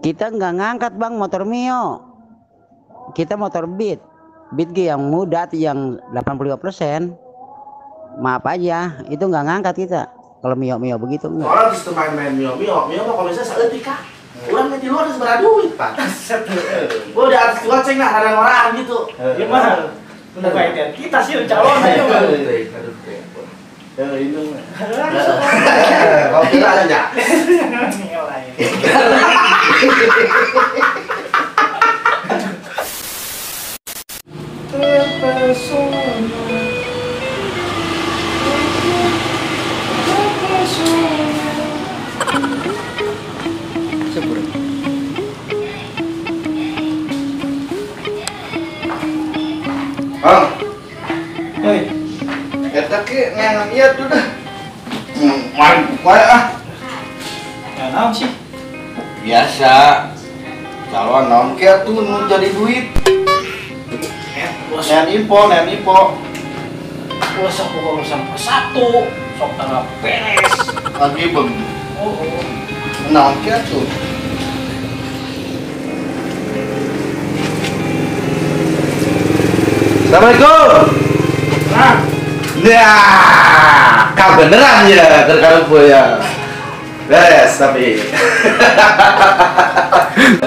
Kita nggak ngangkat bang motor Mio. Kita motor Beat. Beat G yang muda yang 85%. Maaf aja, itu nggak ngangkat kita. Kalau Mio-Mio begitu enggak. Orang justru main-main Mio-Mio, Mio mah kalau misalnya saeutik kah. Urang di luar geus sabaraha duit, Pak. Gua udah artis goceng lah kadang orang gitu. Iya mah. Bener kayak kita sih calon aja mah. Aduh. Ya ini mah. Kalau kita aja. Sepur. Bang. Hei. Eta ke ngan ieu tuh dah. Main wae ah. Ya naon sih? Biasa. Calon naon ke atuh nu jadi duit. Nean info, nean info. Ulah sok boga urusan persatu, sok tangga beres. Lagi beng. Oh. Naon ke atuh? Assalamualaikum. Nah. Nah, kau beneran ya terkarupu ya. Beres tapi.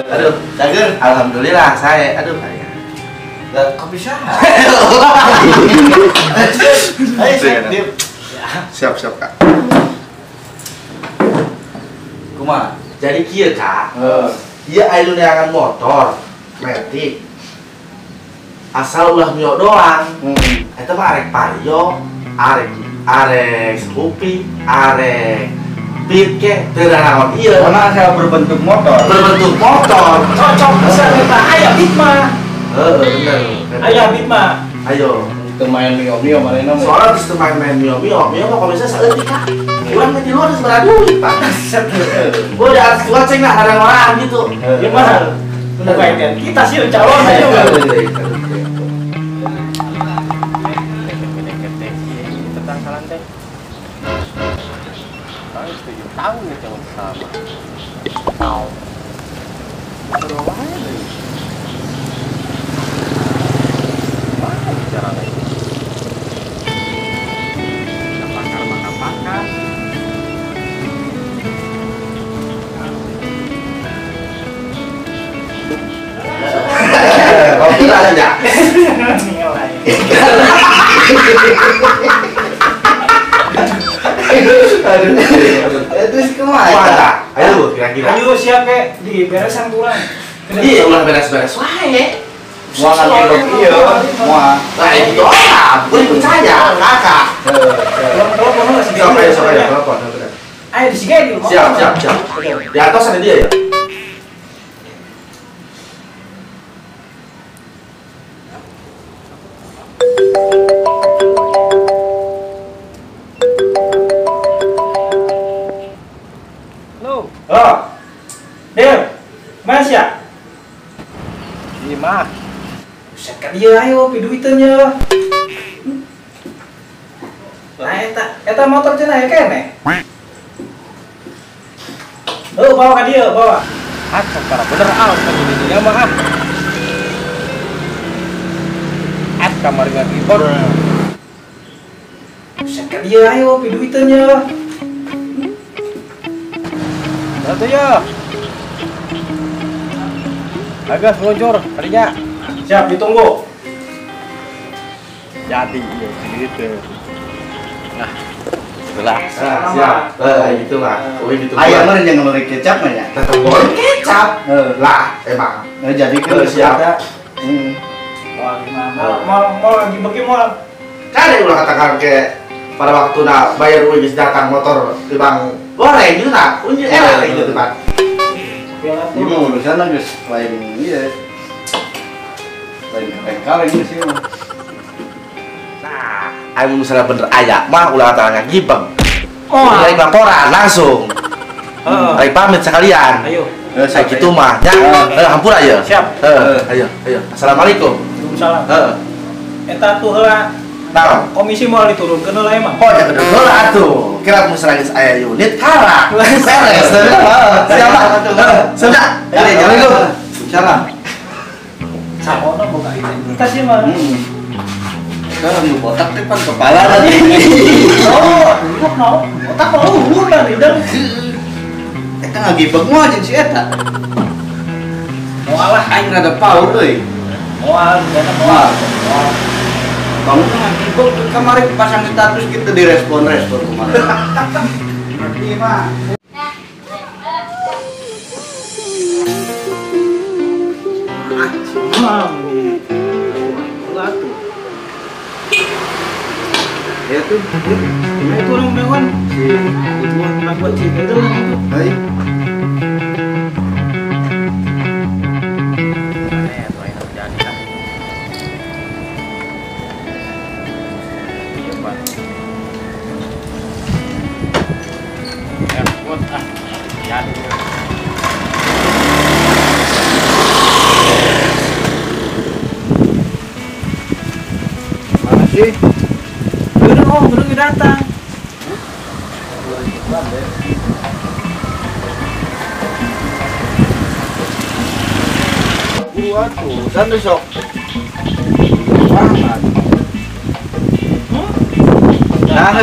Aduh, cager. Alhamdulillah saya. Aduh, saya. Lah, kok bisa? Ayo, siap, siap, Kak. Kumaha? Jadi kieu, Kak. Ieu aya nu neangan motor metik. Asal ulah Mio doang. Eta mah arek Vario, arek arek Scoopy, arek Beat ke teu naon ieu. Karena asal berbentuk motor. Berbentuk motor. Cocok bisa kita aya Beat mah. Heeh, bener. Aya Beat mah. Ayo, teu main Mio-Mio manehna mah. Soalnya geus teu main-main Mio-Mio, Mio mah kalau misalnya saeutik kah. Urang di luar geus sabaraha duit, Pak. Gua udah artis goceng lah kadang orang gitu. Iya mah. Bener kayak kita sih calon aja mah. Tentang teh. Tahu 7 tahun nih calon sama. Terus wae deui. Mana bicarana ini? Pakar maka pakar. Kalau kita aja. Aduh, terus kemana? Ayo, kira-kira. Ayo siap kek di beresan kurang. Iya, ulah beres-beres wae. Moal ngagedok ieu, moal. Lah itu orang, gue percaya kakak. Telepon lah sih. Siap, ayo, sok ayo, telepon. Ayo di sini di rumah. Siap, siap, siap. Di atas ada dia ya? Halo. Halo. Del, mana sih ya? Gimana? Buset kan dia ayo piduiteun. Lah eta motor cenah ya keneh. Heuh, bawa ka dieu, bawa. Ah, cara bener ah penyelidikannya mah ah. At kamar ngagibor. Buset kan dia ayo piduiteun. Satu ya. Agak meluncur tadinya. Siap, ditunggu. Jadi iya gitu. Nah, itulah. Nah, siap. Gitu lah. Oh, gitu. Ayam mah jangan ngoreng kecap mah ya. Tetep goreng kecap. Lah, emang. Nah, jadi kan siap. Wah, gimana? Mau lagi begi mau. Kan ulah katakan ke pada waktu nak bayar uang geus datang motor di bang goreng gitu nah. Unyu era gitu tuh, Pak. Ini mah urusan geus lain ieu. Lain kaleng-kaleng sih mah. Nah, ayo misalnya bener aya mah ulah katakan ngagibeng. Oh, lagi laporan langsung. Lagi pamit sekalian. Ayo. Saya gitu mah. Ya, hampura ya. Siap. Ayo, ayo. Assalamualaikum. Waalaikumsalam. Eta tuh heula. Nah, komisi mau diturunkeun heula emang. Oh, ya bener heula atuh. Kira misalnya geus aya unit karak. Beres. Siap. Sudah. ya, jalan. Salam. Sakono boga identitas sih mah. Kalau nu botak teh pan kepala tadi. Oh, no. Botak mah luhur lah hidung. Eta ngagibeg mah jeung si eta. Moal lah aing rada paur euy. Moal, dana moal. Kamu ngagibeg kemarin pasang status gitu direspon-respon kemarin. Ngerti mah. Ya tuh, itu orang mewah. Si itu buat cinta itu orang itu. Baik. Mana sih? Oh, belum datang. Gua tuh, san besok. Banget. Nah,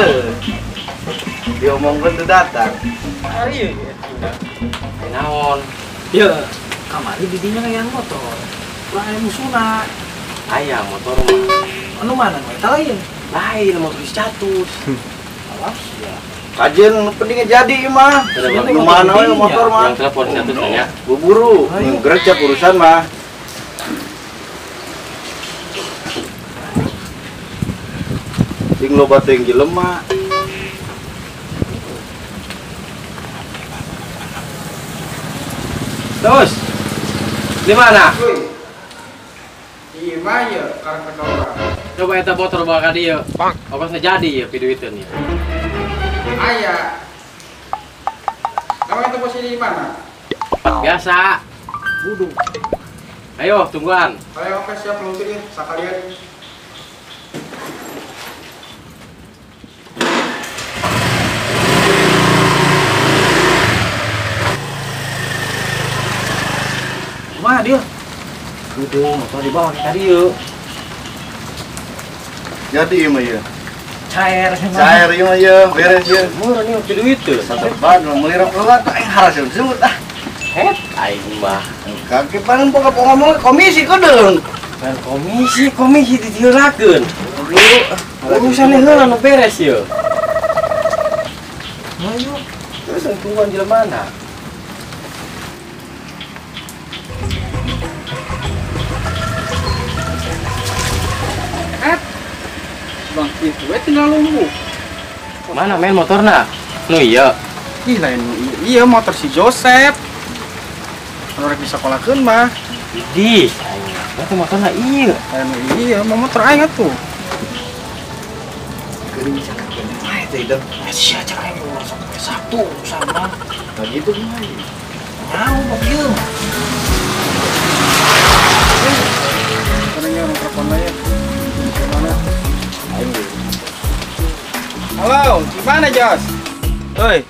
diomongkan tuh datang. Hari ya. Naon? Ya, kamari didinya yang motor. Ulah aya musuhna. Aya motor mah. Anu mana nu eta lain? Lain motor status. Awas ya. Kajian pentingnya jadi mah. Nu mana we motor mah. Yang telepon status nya. Buru-buru, gerecek urusan mah. Ding loba teuing jelema. Terus. Di mana? Iya mah ya, karena coba eta motor bawa ka dieu. Ongkosna jadi ya piduiteun ya. Aya. Kamu itu posisi di mana? Biasa. Wuduh. Ayo tungguan. Ayo oke siap luncur ya sekalian. Kumaha dia? Wuduh, motor dibawa ka dieu. Jadi mah ya. Cair. Cair ieu mah ya, beres ya. Murah nih duit tuh. Satepan meuli rokok lah aing haraseun semut ah. Het aing mah. Kaki paling pokok ngomong komisi kudeung. Kan komisi, komisi ditiurakeun. Urusane heula nu beres ieu. Ayo, terus tungguan jelema mana? Bang, itu tinggal lumbu. Mana men motorna? Nu iya. Ih, lain iya motor si Joseph. Anu rek disekolakeun mah. Idih, berarti motorna iya. Lain iya, mau motor aing atuh. Geuning cakakeun wae teh hidup. Sia cek aing masuk ke Sabtu sama. Nah gitu mah. Nyaho bok ieu. Karena orang telepon aja. Gimana? Halo, gimana Jos? Oi.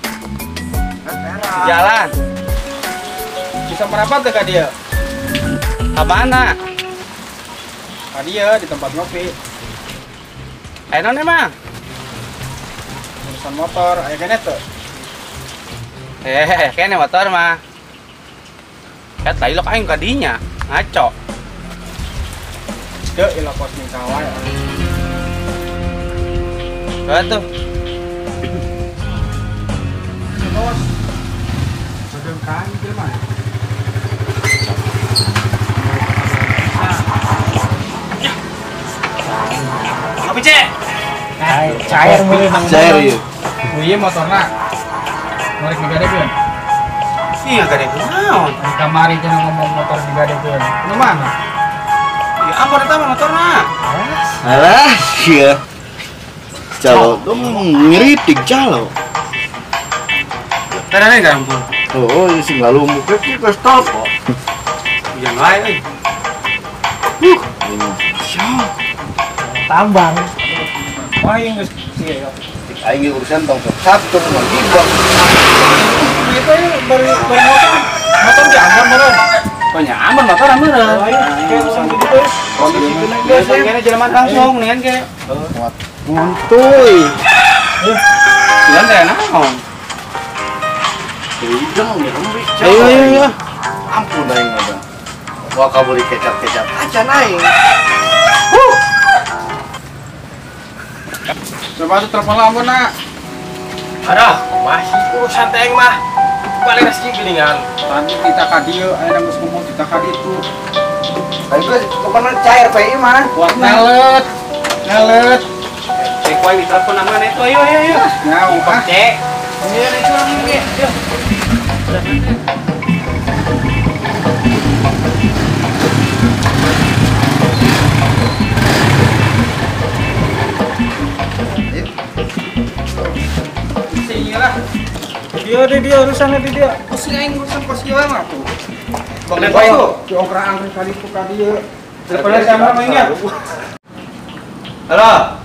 Jalan. Bisa merapat ke dia? Ke mana? Ke dia di tempat ngopi. Ayo non emang? Urusan motor, ayo kene tuh. Kene motor mah. Ya tadi lo aing kadinya, ngaco. Dek, ilah pos minta wae. Tuh. Bos. Sedang kan gimana? Apa cek? Cair mulai mang. Cair ieu. Ieu motorna. Norek digadekeun. Iya gadekeun naon? Di kamari cenah ngomong motor digadekeun. Nu mana? Ya ampun eta mah motorna. Alah, sia. Calo, dong ngeritik calo. Tadi enggak ampun. Oh, ini sing lalu muka ke stop kok. Hujan wae euy. Siap. Tambang. Wah, yang geus ieu. Aing urusan tong Sabtu mah gibok. Itu baru motor. Motor diangkat meureun. Oh nya aman motor meureun. Kondisi geus kene jelema langsung nih ge. Nguntuy. Jalan teh naon? Hidung nih rembi. Ayo ayo ayo. Ampun aing mah. Wah kabuli kecap-kecap acan aing. Coba tuh telepon lah ampun nak. Aduh, masih urusan teh mah. Balik rezeki gelingan. Tadi kita ka dieu, aya geus ngomong kita ka ditu. Baik geus pokona cair PI mah. Kuat nelet. Nelet. Cek wae di telepon aman itu ayo ayo ayo. Nah, cek. Iya, itu orang ge. Yo. Lah. Dia deh dia urusannya di dia. Pusing aing urusan kos ieu mah tuh. Bang Boy, diongkraan kali ku ka dieu. Teleponan sama mainnya. Halo.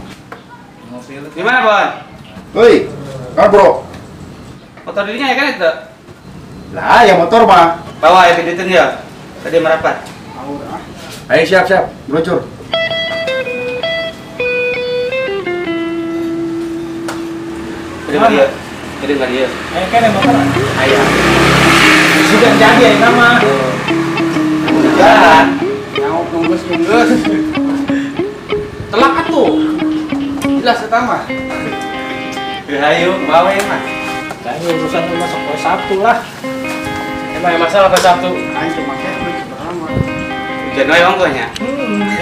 Gimana, Bon? Woi, ah bro. Motor dirinya ya kan itu? Lah, ya motor mah. Bawa ya pindutin ya. Tadi merapat. Ayo siap-siap, meluncur. Tadi dia. Jadi nggak dia. Ayo kan yang motor. Ayo. Sudah jadi ya nama. Jalan. Mau nunggus-nunggus. Telak atuh. Jelas utama. Ayo, bawa ya mas. Saya urusan masuk ke Sabtu lah. Emang masalah ke Sabtu? Ayo cuma kayak berapa? Hujan wae ongkohnya.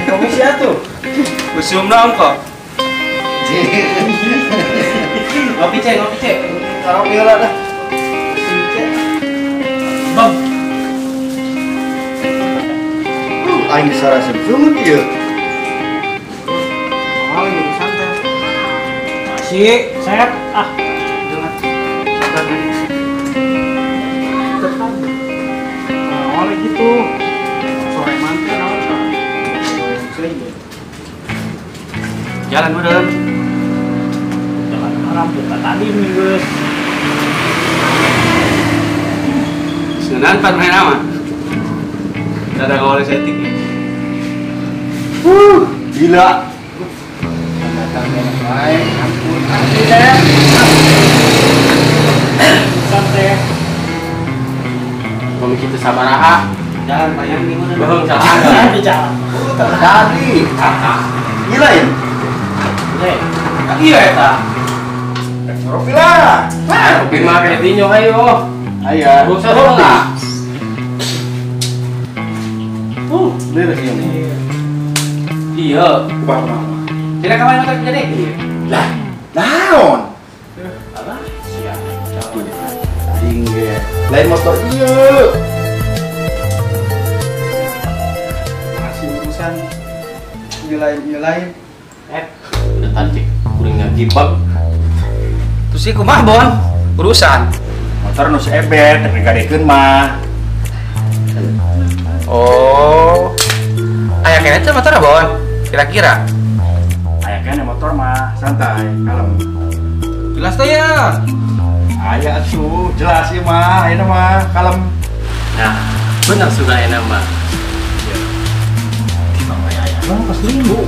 Komisi atuh. Usum na ongkoh. Ngopi cek, ngopi cek. Karaoke lah dah. Bang. Aing sarasem sungut ieu. Oh, urusan teh. Masih sehat ah. Jangan. Tetap. Oleh gitu. Sore manten naon tah. Jalan meureun. Jalan haram kita tadi nih geus. Senan pan main ama. Ada ngawal setting. Gila. Baik, ampun. Asli deh. Santai. Kami kita sabaraha. Jalan bayang di mana? Bohong salah. Di jalan. Tadi. Gila ya? Iya eta. Ropi lah. Ropi mah kayak dinyo ayo. Ayo. Rusak lah. Beres ini. Iya. Ubah mah. Tidak kawan motor jadi. Lah, naon? Alah, siap. Aing ge. Lain motor ieu. Masih urusan nyelain-nyelain. Udah tadi kuring ngagibag. Terus sih kumaha, Bon? Urusan. Motor nu seebet, tapi gadekeun mah. Oh. Aya kene teh motor Bon? Kira-kira. Aya kene motor mah, santai, kalem. Jelas teh ya? Aya atuh, jelas ieu mah, ayeuna mah kalem. Nah, bener sudah ayeuna mah. Di bawah aya mah pas minggu.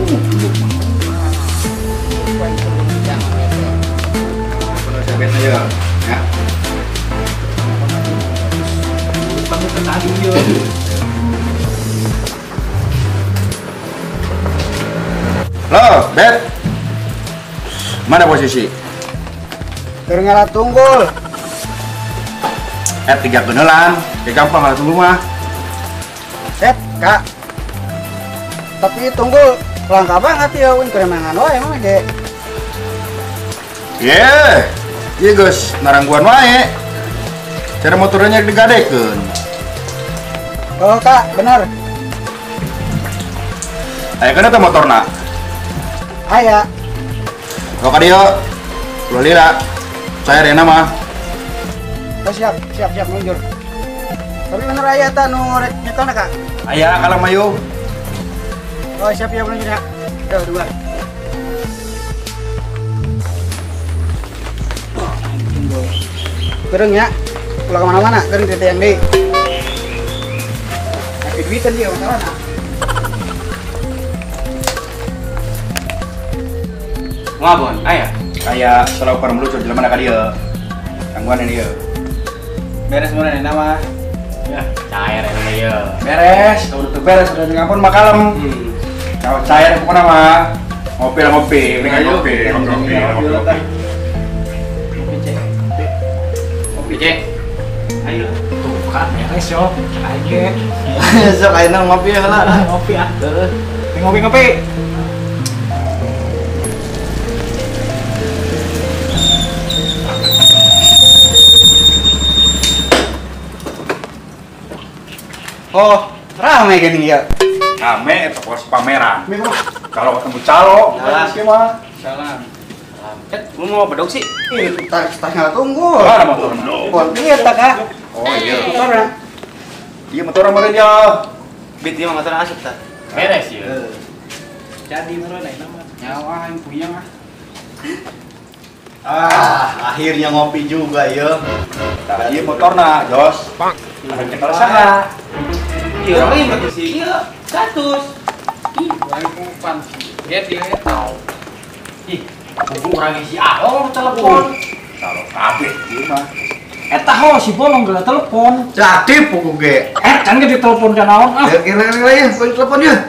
Ya. Tadi yo. Halo, Bet. Mana posisi? Keur ngalah tunggul. 3 benelan, kayak gampang lah tunggu mah. Set, Kak. Tapi tunggul langka banget ya, win keremangan wae mah ge. Ye. Ieu geus narangguan wae. Cara motornya digadekeun. Oh, Kak, bener. Aya kana teh motorna? Aya. Lo ka dieu. Ulah lila. Saya rena mah. Oh, siap, siap, siap meluncur. Tapi bener aya ta nu rek nyekelna, Kak? Aya kalem ayo. Oh, siap ya meluncur ya. Udah, dua. Gereng ya. Ulah kemana-mana, gereng teh yang deui. Duitan dia masalahna. Ngabon, aya. Aya selalu parem lucu jelema ka dieu. Gangguan ieu. Beres meureun nama. Ya, cair eta mah ieu. Beres, udah tuh beres udah ngampun mah kalem. Kalau cair pokoknya mah ngopi lah ngopi, ngopi, ngopi, ngopi. Ngopi cek. Ngopi cek. Ayo. Tuh kan beres yo. Aing ge. Sok ayeuna ngopi heula. Ngopi ah. Ngopi-ngopi. Oh, rame gini ya. Rame itu pos pameran. Kalau ketemu calo, salam. Salam. Cet, lu mau bedog sih? Ih, tas nggak tunggu. Ada motor. Iya, tak kak. Oh iya. Motor. Iya motor meureun ya. Bit ieu motor asup tah. Beres ya. Jadi meureun ayeuna mah. Nyawa aing puyeng ah. Ah, akhirnya ngopi juga ya. Tah ieu motorna, Jos. Ada cekel saha? Iya, orang yang sih. Iya, 100. Ih, orang kupan. Get dia tahu. Ih, tunggu orang si Ahong telepon. Kalau kabeh ieu mah. Eta ho si bolong geura telepon. Jadi pugu ge. Can ge ditelepon ka naon ah. Kira-kira ya, telepon ya.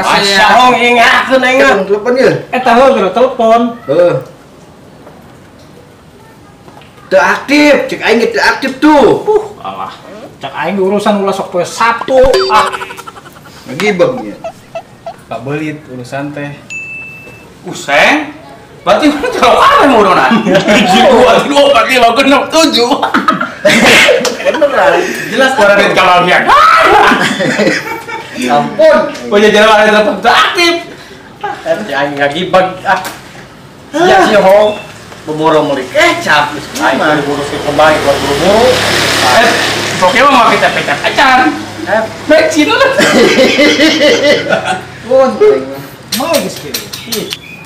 Asya hong ingakeun aing. Telepon ya. Eta ho geura telepon. Heeh. Teu aktif, cek aing ge teu aktif tuh. Alah. Cek aing urusan ulah sok poe Sabtu. Ah. Ngegibeng ya. Pak belit urusan teh. Useng. Berarti mana jauh apa yang urunan? 7 2 3 4 5 6 7. Beneran. Jelas suara dari kalornya. Ampun. Punya jalan ada telepon teu aktif. Cek aing ngagibeng ah. Sia sia hong. Boboro meuli kecap. Aing buru-buru sih kembali buat buru-buru. Pokoknya mau kita kecap acan. Bensin lah. Mau geus kieu.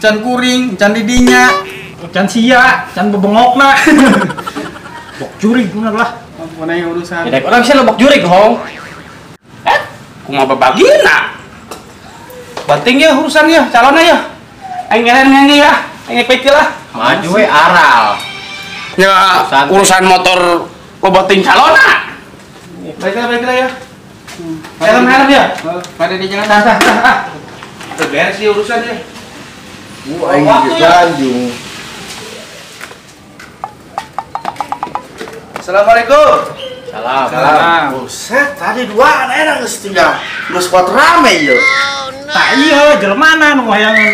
Can kuring, can didinya, can sia, can bebengokna. Bok jurig bener lah. Ampun aing urusan. Ya orang bisa lebok jurig hong. Kumaha babagina. Penting ya urusan ya, calonnya ya. Aing ngeren ya, aing pek lah. Maju we aral. Ya urusan motor boboting calona. Baiklah ya. Helm ya. Pada di jalan. Tah. Beres sih urusan ya. Aing di Tanjung. Assalamualaikum. Salam. Salam. Buset, tadi dua enak geus tinggal. Geus kuat rame ieu. Tah iya, jelemana nu hayangan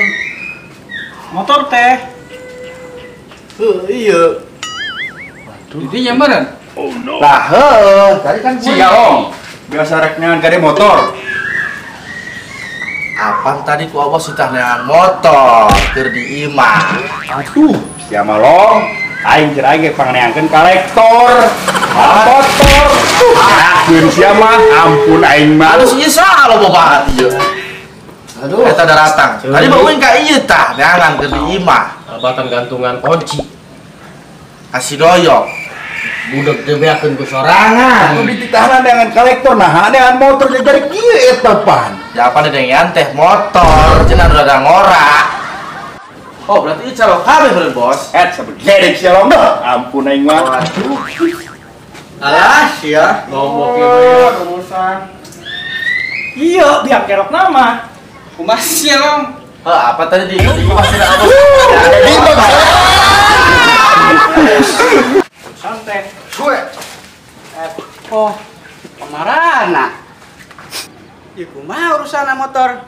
motor teh. Heuh, iya. Waduh. Didinya meureun. Oh no. Lah heuh, tadi kan sia hong. Biasa rek neangan gade motor. Apaan tadi ku abah sitah neangan motor keur di imah. Aduh, sia mah long. Aing jeung aing ge pangneangkeun kolektor. Motor. Aduh, sia mah ampun aing mah. Aduh, ieu saha loba banget ieu. Aduh, eta daratang. Tadi mah uing ka ieu tah neangan keur di imah. Abatan gantungan kunci. Kasih doyok. Budak teh beakeun ku sorangan. Anu dititahan neangan kolektor nah neangan motor jadi kieu eta pan. Ya apa dedengean teh motor cenah rada ngora. Oh, berarti ieu calo kabeh meureun, Bos. Sabegedeg sia long dah. Ampun aing mah. Waduh. Alah sia, lombok ieu ya urusan. Iya, biar kerok nama. Kumaha sia long? Heuh, apa tadi di imah cenah abos. Santai. Suwe. Oh, kamarana. Ieu kumaha urusan motor?